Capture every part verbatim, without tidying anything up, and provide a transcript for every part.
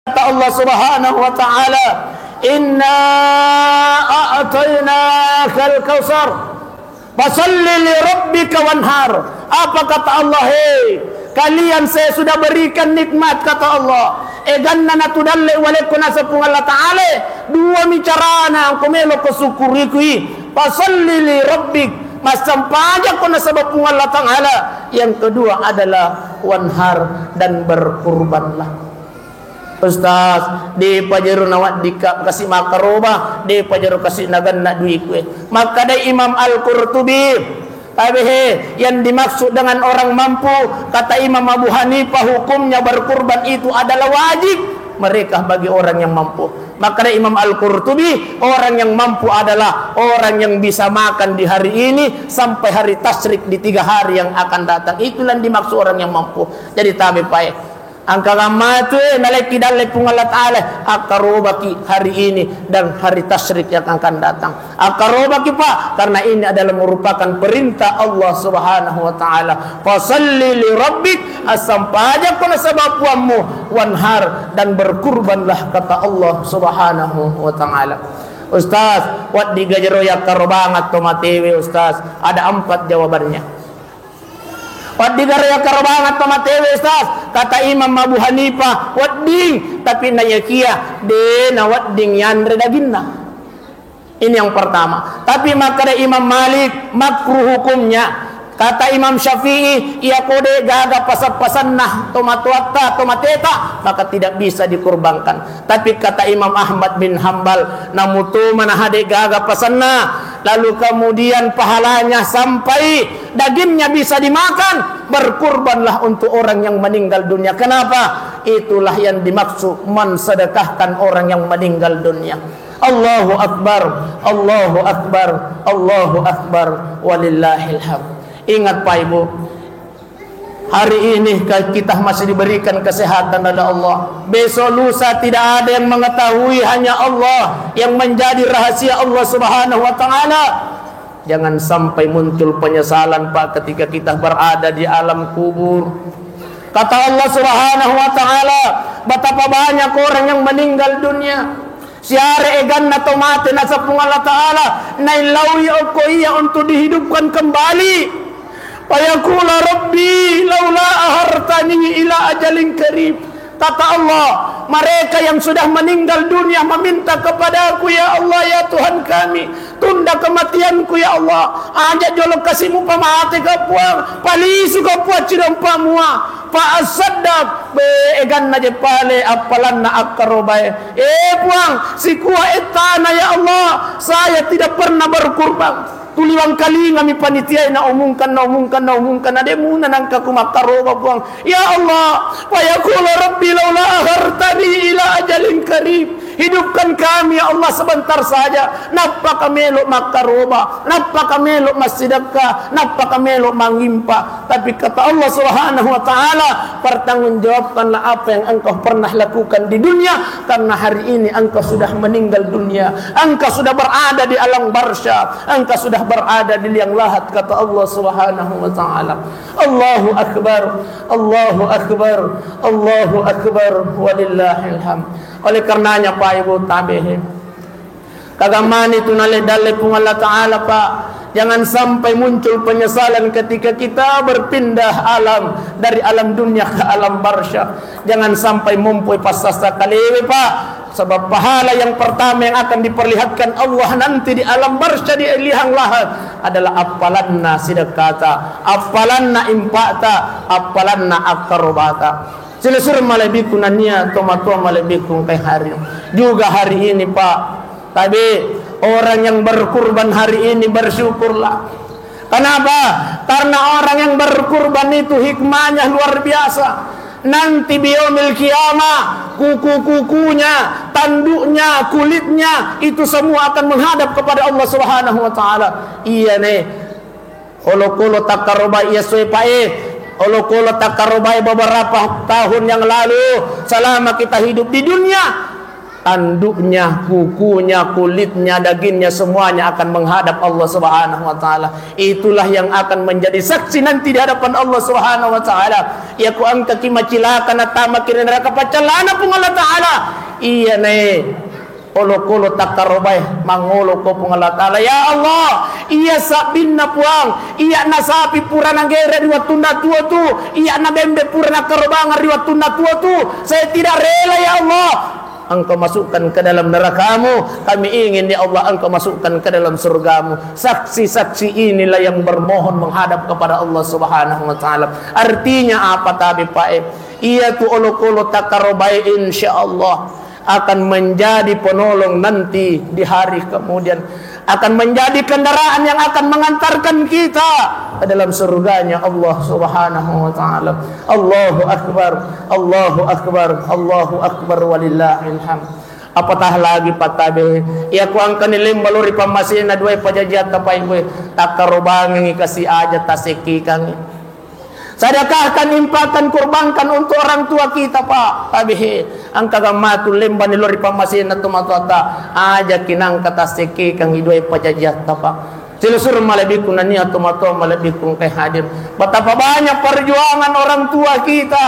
Kata Allah Subhanahu wa Ta'ala, "Inna a'tainakal kautsar, fasalli li rabbika wanhar." Apa kata Allah? "Hei, kalian saya sudah berikan nikmat," kata Allah. Eganna natu dalle walekko naseng Puang Allah Ta'ala, dua mi carana engko melo ko syukuriku i. "Fasalli li rabbik," massempajakko nasaba Puang Allah Ta'ala. Yang kedua adalah wanhar, dan berkurbanlah. Ustaz, de pajero nawaddika kasi makaroba, de pajero kasi naganna duiku e. Makkadai Imam Al-Qurtubi, tabe he, yang dimaksud dengan orang mampu, kata Imam Abu Hanifah, hukumnya berkurban itu adalah wajib mereka bagi orang yang mampu. Makkadai Imam Al-Qurtubi, orang yang mampu adalah orang yang bisa makan di hari ini sampai hari tasyrik di tiga hari yang akan datang. Itulah yang dimaksud orang yang mampu. Jadi tabe pae. Engka gamma tu, eh, nalekki dalle Puang Allah Ta'ala, akkarobaki hari ini dan hari tasyrik yang akan datang. Akkarobaki, Pak, karena ini adalah merupakan perintah Allah Subhanahu wa Ta'ala. "Fasalli li rabbik," assempajakko nasaba Puammu, "wanhar," dan berkurbanlah, kata Allah Subhanahu wa Ta'ala. Ustaz, wedding gajero yakkarobangeng to matewe, Ustaz? Ada empat jawabannya. Wedding garo yakkarobangeng to matewe, Ustaz? Kata Imam Abu Hanifah, wedding, tapi nayakia de nawedding yanre daginna. Ini yang pertama. Tapi makkada Imam Malik, makruh hukumnya. Kata Imam Syafi'i, iya ko de gaga pasang-pasanna to matoatta, to mateta, maka tidak bisa dikurbankan. Tapi kata Imam Ahmad bin Hambal, namuto manaha de gaga pasanna, lalu kemudian pahalanya sampai dagingnya bisa dimakan, berkurbanlah untuk orang yang meninggal dunia. Kenapa? Itulah yang dimaksud mensedekahkan orang yang meninggal dunia. Allahu Akbar, Allahu Akbar, Allahu Akbar, walillahil hamd. Ingat, Pak, Ibu, hari ini ka-, kita masih diberikan kesehatan oleh Allah. Besok lusa tidak ada yang mengetahui, hanya Allah yang menjadi rahasia Allah Subhanahu wa Ta'ala. Jangan sampai muncul penyesalan, Pak, ketika kita berada di alam kubur. Kata Allah Subhanahu wa Ta'ala, betapa banyak orang yang meninggal dunia. Siare eganna to mate, naseng Puang Allah Ta'ala, naillaui okko iya untuk dihidupkan kembali. Fayaqula rabbi laula akhartani ila ajalin qarib. Kata Allah, mereka yang sudah meninggal dunia meminta kepadaku, "Ya Allah, ya Tuhan kami, tunda kematianku, ya Allah. Aja jolo kasimu pamateka, Puang. Palisuka, Puang, cidong pamua. Fa asaddaq." Be, eganna je pale appalanna akkarobae. Eh, Puang, sikua ettana, ya Allah, saya tidak pernah berkurban. Tuli wangkalingami panitiae naumungkan, naumungkan, naumungkan, na de muna nangka ku makkaroba, Puang. Ya Allah, fayaqulu rabbi laula akhartani ila ajalin qarib. Hidupkan kami, ya Allah, sebentar saja. Nappaka melo makkaroba, nappaka melo massidekka, nappaka melo mangimpa. Tapi kata Allah Subhanahu wa Ta'ala, pertanggungjawabkanlah apa yang engkau pernah lakukan di dunia, karena hari ini engkau sudah meninggal dunia, engkau sudah berada di alam barzah, engkau sudah berada di liang lahat, kata Allah Subhanahu wa Ta'ala. Allahu Akbar, Allahu Akbar, Allahu Akbar, walillahil hamd. Oleh karenanya, Pak, Ibu, tabe he. Kagammani tu naledalle Puang Allah Ta'ala, Pak. Jangan sampai muncul penyesalan ketika kita berpindah alam dari alam dunia ke alam barzah. Jangan sampai mumpui passasa kalewe, Pak. Sebab pahala yang pertama yang akan diperlihatkan Allah nanti di alam barzah, di liang lahat, adalah appalanna sidekkata, appalanna impakta, appalanna akkarobata. Silessureng malebbiku nennia tomatoa malebbiku engkae hari. Juga hari ini, Pak. Tapi orang yang berkurban hari ini, bersyukurlah. Kenapa? Karena orang yang berkurban itu hikmahnya luar biasa. Nanti biyaumil qiyamah, kuku-kukunya, tanduknya, kulitnya, itu semua akan menghadap kepada Allah Subhanahu wa Ta'ala. Iya, nih. Olokolo takkarobai iya soe, Pak, eh. Olokolo takkarobai beberapa tahun yang lalu, selama kita hidup di dunia, tanduknya, kukunya, kulitnya, dagingnya, semuanya akan menghadap Allah Subhanahu wa Ta'ala. Itulah yang akan menjadi saksi nanti di hadapan Allah Subhanahu wa Ta'ala. Iya ku engkaki macilaka natamaki ri neraka paccallana Puang Allah Ta'ala, Iyanae olokolo takkarobae mangolo ko Puang Allah Ta'ala, "Ya Allah, iya sabbinna Puang, iya nasapi pura nagere ri wattunna tuo tu, iya nabembe pura nakkarobangeng ri wattunna tuo tu. Saya tidak rela, ya Allah, Engkau masukkan ke dalam nerakamu. Kami ingin, ya Allah, Engkau masukkan ke dalam surgamu." Saksi-saksi inilah yang bermohon menghadap kepada Allah Subhanahu wa Ta'ala. Artinya apa, tabe, Pak, eh? Iya tu olokolo takkarobae, insya Allah akan menjadi penolong nanti di hari kemudian, akan menjadi kendaraan yang akan mengantarkan kita ke dalam surganya Allah Subhanahu wa Ta'ala. Allahu Akbar, Allahu Akbar, Allahu Akbar, walillahil hamd. Apatah lagi, Pak, tabe, iya kuangkani lemba lori pammasena duai pajajiatta, Pak, ibu, takkarobangengi kasi aja tasekkikangi. Sedekahkan, infakkan, kurbankan untuk orang tua kita, Pak. Tabe, engka gammatu lembani lori pammasena tomatoatta. Aja kinangka tasekkekangi duai pajajiatta, Pak. Silusur malebbiku nania tomatoa malebbiku engkai hadir. Betapa banyak perjuangan orang tua kita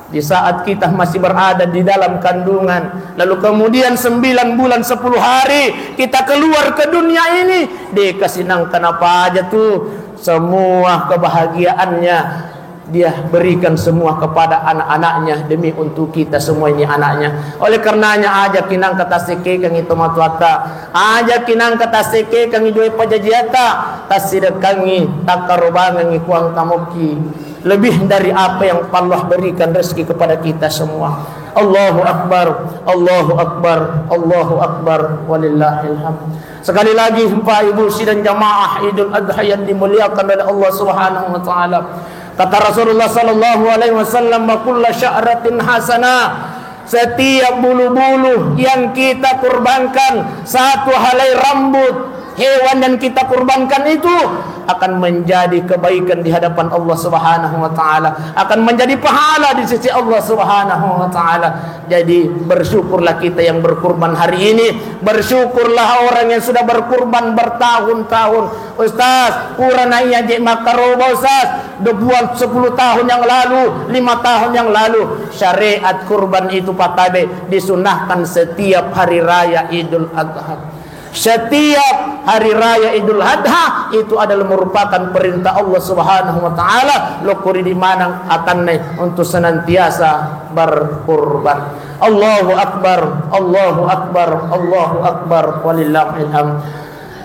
di saat kita masih berada di dalam kandungan, lalu kemudian sembilan bulan sepuluh hari kita keluar ke dunia ini, de kasinangka napa aja tu. Semua kebahagiaannya dia berikan semua kepada anak-anaknya demi untuk kita semua ini anaknya. Oleh karenanya, aja kinangka tasekkekangi tomatoatta, aja kinangka tasekkekangi duai pajajiatta, tassidekangi, takkarobangengi kuang kamokki. Lebih dari apa yang Allah berikan rezeki kepada kita semua. Allahu Akbar, Allahu Akbar, Allahu Akbar, walillahil hamd. Sekali lagi, Bapak, Ibu, sidang jamaah Idul Adha yang dimuliakan oleh Allah Subhanahu wa Ta'ala. Kata Rasulullah sallallahu alaihi wasallam, "Wa kullu sya'ratin hasanah." Setiap bulu-bulu yang kita kurbankan, satu helai rambut hewan yang kita kurbankan itu akan menjadi kebaikan di hadapan Allah Subhanahu wa Ta'ala, akan menjadi pahala di sisi Allah Subhanahu wa Ta'ala. Jadi, bersyukurlah kita yang berkurban hari ini, bersyukurlah orang yang sudah berkurban bertahun-tahun. "Ustaz, pura naiya je makkaroba, Ustaz, dua bulan, sepuluh tahun yang lalu, lima tahun yang lalu." Syariat kurban itu, Pak, tabe, disunahkan setiap hari raya Idul Adha. Setiap hari raya Idul Adha itu adalah merupakan perintah Allah Subhanahu wa Ta'ala. Lokori di manang atanne untuk senantiasa berkurban. Allahu Akbar, Allahu Akbar, Allahu Akbar, walillahil hamd.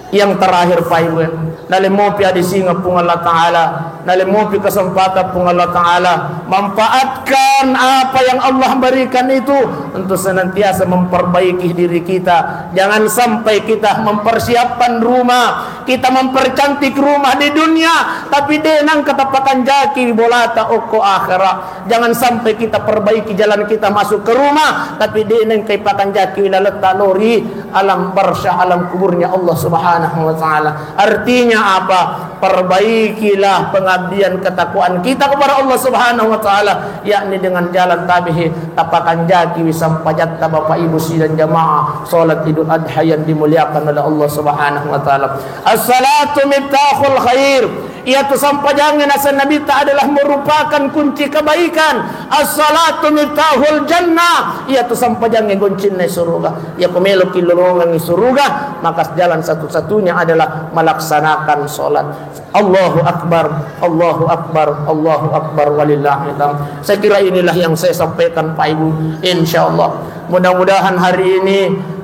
Yang terakhir, Pak Ibu, nalemopi adisingeng Puang Allah Ta'ala, nalemopi kesempatan Puang Allah Ta'ala, manfaatkan apa yang Allah berikan itu untuk senantiasa memperbaiki diri kita. Jangan sampai kita mempersiapkan rumah, kita mempercantik rumah di dunia, tapi de nengka tapakanjaki bolata okko akhirat. Jangan sampai kita perbaiki jalan kita masuk ke rumah, tapi de nengka ipakanjaki wilaletta lori alam barzah, alam kuburnya Allah Subhanahu wa Ta'ala. Artinya apa? Perbaikilah pengabdian ketakwaan kita kepada Allah Subhanahu wa Ta'ala, yakni dengan jalan tabihi, tapakanjaki wisampajatta, Bapak Ibu sidang jamaah salat Idul Adha yang dimuliakan oleh Allah Subhanahu wa Ta'ala. As-salatu miftahul khair. Iyatu sampajangnge naseng Nabitta adalah merupakan kunci kebaikan. As-salatu miftahul jannah. Iyatu sampajangnge goncinna suruga. Iyako meloki lolongengngi suruga, maka jalan satu-satunya adalah melaksanakan sholat. Allahu Akbar, Allahu Akbar, Allahu Akbar, walillahil hamd. Saya kira inilah yang saya sampaikan, Pak Ibu. Insya Allah, mudah-mudahan hari ini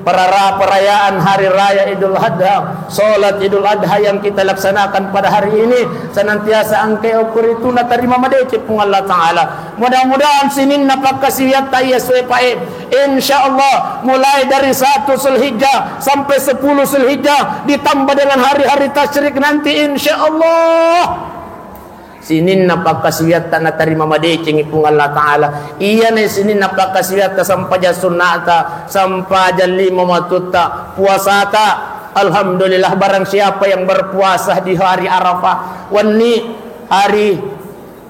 perara-, perayaan Hari Raya Idul Adha, sholat Idul Adha yang kita laksanakan pada hari ini, senantiasa engkai okko ritu natarima madeceng Puang Allah Ta'ala. Mudah-mudahan sininna pakkasiwiatta iya suwe pae. Insya Allah, mulai dari satu Zulhijjah sampai sepuluh Zulhijjah, ditambah dengan hari-hari tasyrik nanti, insya Allah. Sininna pakkasiwiatta natarima madecengi Puang Allah Ta'ala. Iyana sininna pakkasiwiatta sampajang sunnata, sampajang lima wattutta, puasata. Alhamdulillah, barang siapa yang berpuasa di hari Arafah, wenni hari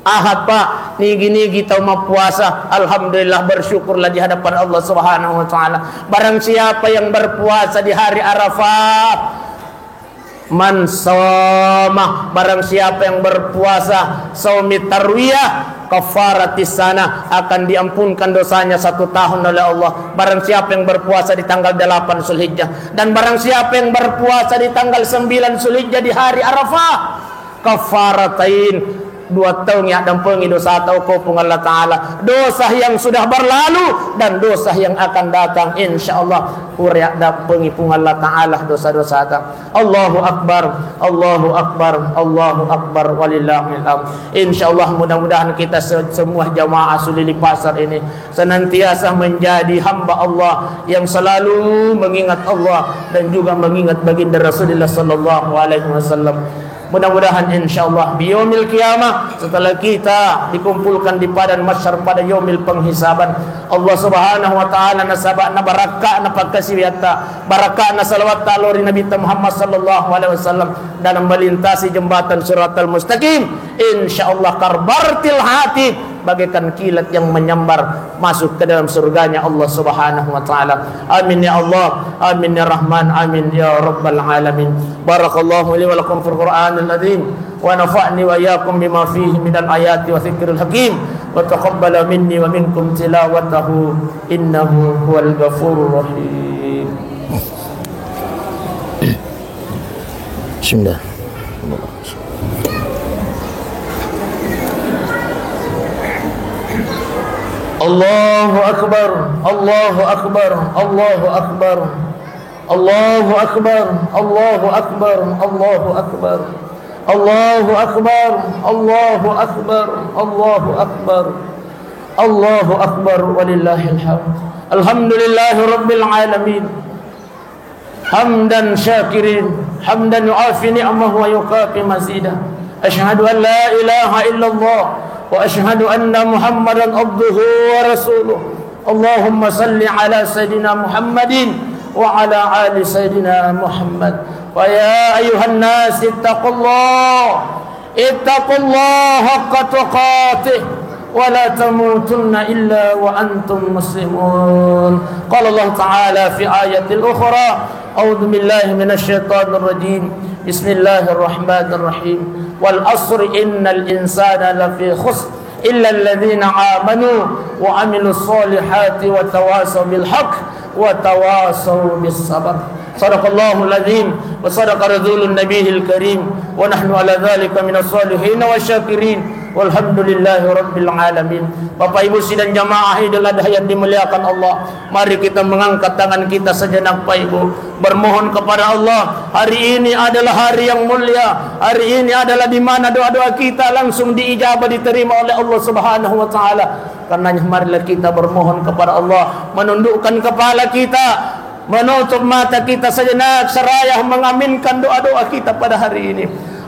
Ahad, Pak, nigi-nigi tau mappuasa, alhamdulillah, bersyukurlah di hadapan Allah Subhanahu wa Ta'ala. Barang siapa yang berpuasa di hari Arafah, Man shoma, barang siapa yang berpuasa, shaumi tarwiyah, kaffaratis sanah, akan diampunkan dosanya satu tahun oleh Allah. Barang siapa yang berpuasa di tanggal delapan Zulhijjah, dan barang siapa yang berpuasa di tanggal sembilan Zulhijjah di hari Arafah, kaffaratain, dua taung yaddampengi dosata okko Puang Allah Ta'ala, dosa yang sudah berlalu dan dosa yang akan datang, insya Allah pura yaddampengi Puang Allah Ta'ala dosa-dosata. Allahu Akbar, Allahu Akbar, Allahu Akbar, walillahil hamd. Insya Allah, mudah-mudahan kita se-, semua jamaah Sulili Pasar ini senantiasa menjadi hamba Allah yang selalu mengingat Allah dan juga mengingat baginda Rasulullah sallallahu alaihi wasallam. Mudah-mudahan, insya Allah, di yaumil qiyamah, setelah kita dikumpulkan di padang mahsyar pada yaumil penghisaban, Allah Subhanahu wa Ta'ala nasaba na barakka na pakkasiwiatta, barakka na salawatta lao ri Nabitta Muhammad sallallahu alaihi wasallam dalam melintasi jembatan Siratal Mustaqim, insya Allah karbartil hatib, bagaikan kilat yang menyambar masuk ke dalam surganya Allah Subhanahu wa Ta'ala. Amin ya Allah, amin ya Rahman, amin ya Rabbal Alamin. Barakallahu li wa lakum fil Qur'anil Azim, wa nafa'ni wa iyyakum bima fihi minal ayati wa dzikril hakim, wa taqabbala minni wa minkum tilawatahu, innahu huwal ghafurur rahim. Bismillah. Allahu Akbar, Allahu Akbar, Allahu Akbar. Allahu Akbar, Allahu Akbar, Allahu Akbar. Allahu Akbar, Allahu Akbar, Allahu Akbar. Allahu Akbar, walillahil hamd. Alhamdulillahi Rabbil Alamin. حمدا شاكرين، حمدا يوافي نعمه ويكافئ مزيده. أشهد أن لا إله إلا الله، وأشهد أن محمدا عبده ورسوله. اللهم صل على سيدنا محمد وعلى آل سيدنا محمد. ويا أيها الناس اتقوا الله، اتقوا الله حق تقاته ولا تموتن إلا وأنتم مسلمون. قال الله تعالى في آية أخرى، أعوذ بالله من الشيطان الرجيم. بسم الله الرحمن الرحيم. والعصر إن الإنسان لفي خسر إلا الذين آمنوا وعملوا الصالحات وتواصوا بالحق وتواصوا بالصبر. صدق الله العظيم وصدق رسول النبي الكريم ونحن على ذلك من الصالحين والشاكرين والحمد لله رب العالمين. Bapak Ibu sidang jamaah Idul Adha yang dimuliakan Allah, mari kita mengangkat tangan kita sejenak, Pak Ibu, bermohon kepada Allah. Hari ini adalah hari yang mulia, hari ini adalah di mana doa-doa kita langsung diijabah, diterima oleh Allah Subhanahu wa Ta'ala. Karenanya, marilah kita bermohon kepada Allah, menundukkan kepala kita, menutup mata kita sejenak, seraya mengaminkan doa-doa kita pada hari ini.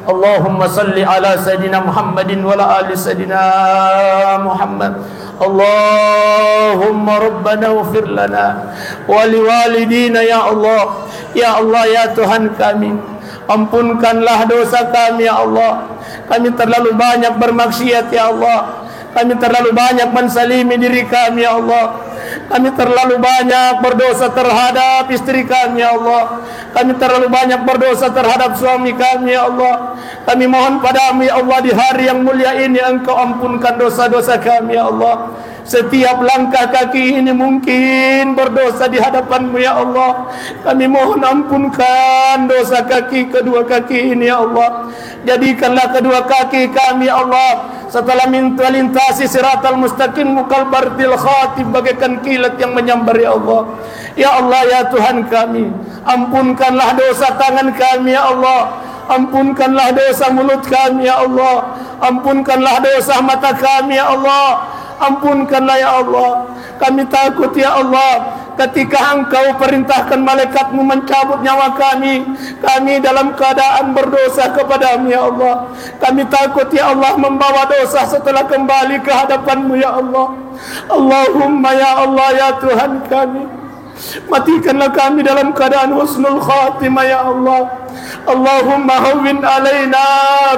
Allahumma salli ala Sayyidina Muhammadin wa ala ali Sayyidina Muhammad. Allahumma Rabbana ighfir lana wa liwalidina, ya Allah. Ya Allah, ya Tuhan kami, ampunkanlah dosa kami, ya Allah. Kami terlalu banyak bermaksiat, ya Allah. Kami terlalu banyak menzalimi diri kami, ya Allah. Kami terlalu banyak berdosa terhadap istri kami, ya Allah. Kami terlalu banyak berdosa terhadap suami kami, ya Allah. Kami mohon padamu, ya Allah, di hari yang mulia ini Engkau ampunkan dosa-dosa kami, ya Allah. Setiap langkah kaki ini mungkin berdosa di hadapan-Mu, ya Allah. Kami mohon ampunkan dosa kaki kedua kaki ini, ya Allah. Jadikanlah kedua kaki kami, ya Allah, setelah min-, melintasi siratal mustaqim, kal barqil khatif, bagaikan kilat yang menyambar, ya Allah. Ya Allah, ya Tuhan kami, ampunkanlah dosa tangan kami, ya Allah. Ampunkanlah dosa mulut kami, ya Allah. Ampunkanlah dosa mata kami, ya Allah. Ampunkanlah, ya Allah. Kami takut, ya Allah, ketika Engkau perintahkan malaikat-Mu mencabut nyawa kami, kami dalam keadaan berdosa kepada-Mu, ya Allah. Kami takut, ya Allah, membawa dosa setelah kembali ke hadapan-Mu, ya Allah. Allahumma, ya Allah, ya Tuhan kami, matikanlah kami dalam keadaan husnul khatimah, ya Allah. Allahumma hawwin alaina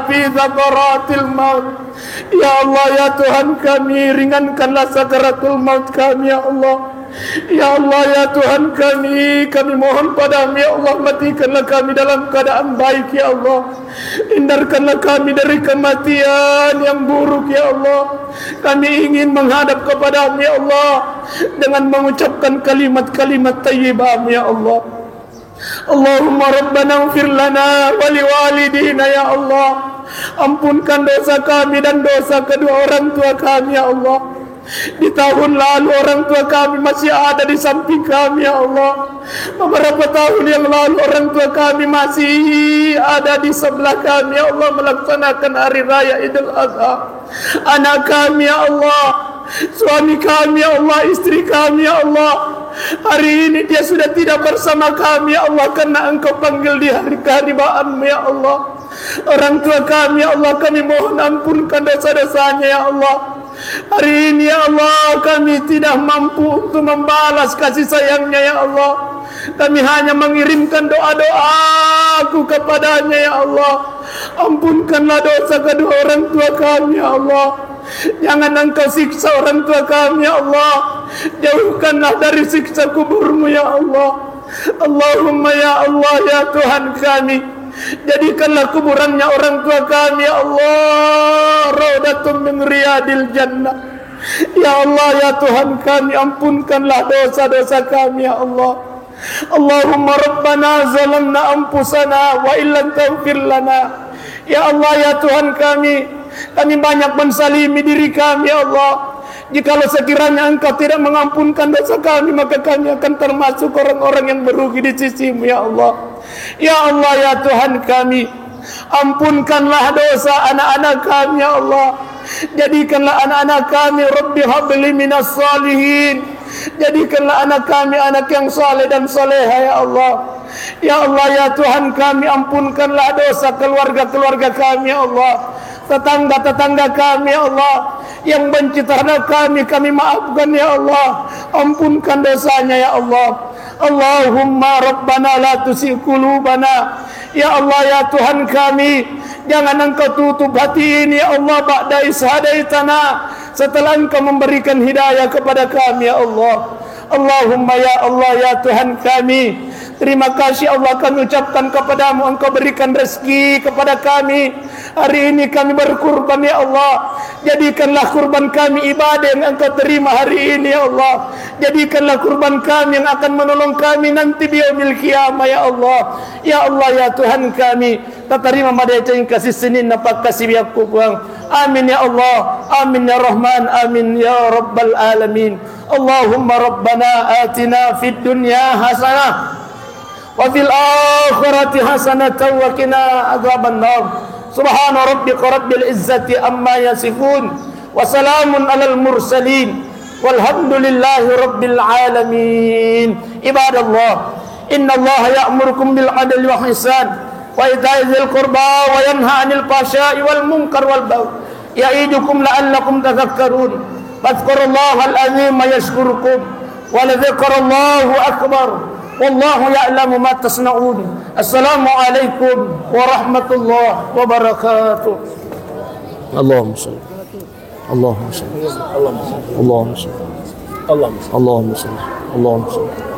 fi sakaratil maut. Ya Allah, ya Tuhan kami, ringankanlah sakaratul maut kami, ya Allah. Ya Allah, ya Tuhan kami, kami mohon padamu, ya Allah, matikanlah kami dalam keadaan baik, ya Allah. Hindarkanlah kami dari kematian yang buruk, ya Allah. Kami ingin menghadap kepadamu, ya Allah, dengan mengucapkan kalimat-kalimat thayyibahmu, ya Allah. Allahumma rabbana ighfir lana wa liwalidina, ya Allah. Ampunkan dosa kami dan dosa kedua orang tua kami, ya Allah. Di tahun lalu orang tua kami masih ada di samping kami, ya Allah. Beberapa tahun yang lalu orang tua kami masih ada di sebelah kami, ya Allah, melaksanakan hari raya Idul Adha. Anak kami, ya Allah, suami kami, ya Allah, istri kami, ya Allah, hari ini dia sudah tidak bersama kami, ya Allah, karena Engkau panggil di hari keharibaanmu, ya Allah. Orang tua kami, ya Allah, kami mohon ampunkan dosa-dosanya, ya Allah. Hari ini, ya Allah, kami tidak mampu untuk membalas kasih sayangnya, ya Allah. Kami hanya mengirimkan doa-doaku kepadanya, ya Allah. Ampunkanlah dosa kedua orang tua kami, ya Allah. Jangan Engkau siksa orang tua kami, ya Allah. Jauhkanlah dari siksa kuburmu, ya Allah. Allahumma, ya Allah, ya Tuhan kami, jadikanlah kuburannya orang tua kami, ya Allah, raudatum min riyadil jannah. Ya Allah, ya Tuhan kami, ampunkanlah dosa-dosa kami, ya Allah. Allahumma rabbana zalamna anfusana wa illam taghfir lana. Ya Allah, ya Tuhan kami, kami banyak menzalimi diri kami, ya Allah. Jikalau sekiranya Engkau tidak mengampunkan dosa kami, maka kami akan termasuk orang-orang yang merugi di sisimu, ya Allah. Ya Allah, ya Tuhan kami, ampunkanlah dosa anak-anak kami, ya Allah. Jadikanlah anak-anak kami, Rabbi habli minas salihin. Jadikanlah anak kami anak yang saleh dan saleha, ya Allah. Ya Allah, ya Tuhan kami, ampunkanlah dosa keluarga-keluarga kami, ya Allah. Tetangga-tetangga kami, ya Allah, yang benci terhadap kami, kami maafkan, ya Allah. Ampunkan dosanya, ya Allah. Allahumma rabbana la tuzigh qulubana. Ya Allah, ya Tuhan kami, jangan Engkau tutup hati ini, ya Allah, ba'da idh hadaitana, setelah Engkau memberikan hidayah kepada kami, ya Allah. Allahumma, ya Allah, ya Tuhan kami, terima kasih, Allah, kami ucapkan kepadamu, Engkau berikan rezeki kepada kami. Hari ini kami berkurban, ya Allah. Jadikanlah kurban kami ibadah yang Engkau terima hari ini, ya Allah. Jadikanlah kurban kami yang akan menolong kami nanti di yaumil qiyamah, ya Allah. Ya Allah, ya Tuhan kami, tatarima madeceng kasih Senin na pakkasiwiakku, Puang. Amin, ya Allah. Amin, ya Rahman. Amin, ya Rabbal Alamin. Allahumma rabbana atina fid dunya hasanah wa fil akhirati hasanatan wa qina adzabannar. Subhana rabbika rabbil izzati amma yasifun. Wa salamun alal mursalin. Walhamdulillahi rabbil alamin. Ibadallah, innallaha ya'murukum bil adli wal ihsan wa ita'i dzil qurba wa yanha 'anil fahsya'i wal munkar wal baghi. Ya'idukum la'allakum tadzakkarun. Fadzkurullahal 'azima yadzkurkum wa ladzikrullahi akbar. Wallahu ya'lamu ma tasna'un. Assalamualaikum warahmatullahi wabarakatuh. Allahumma shalli. Allahumma shalli. Allahumma shalli. Allahumma shalli. Allahumma shalli.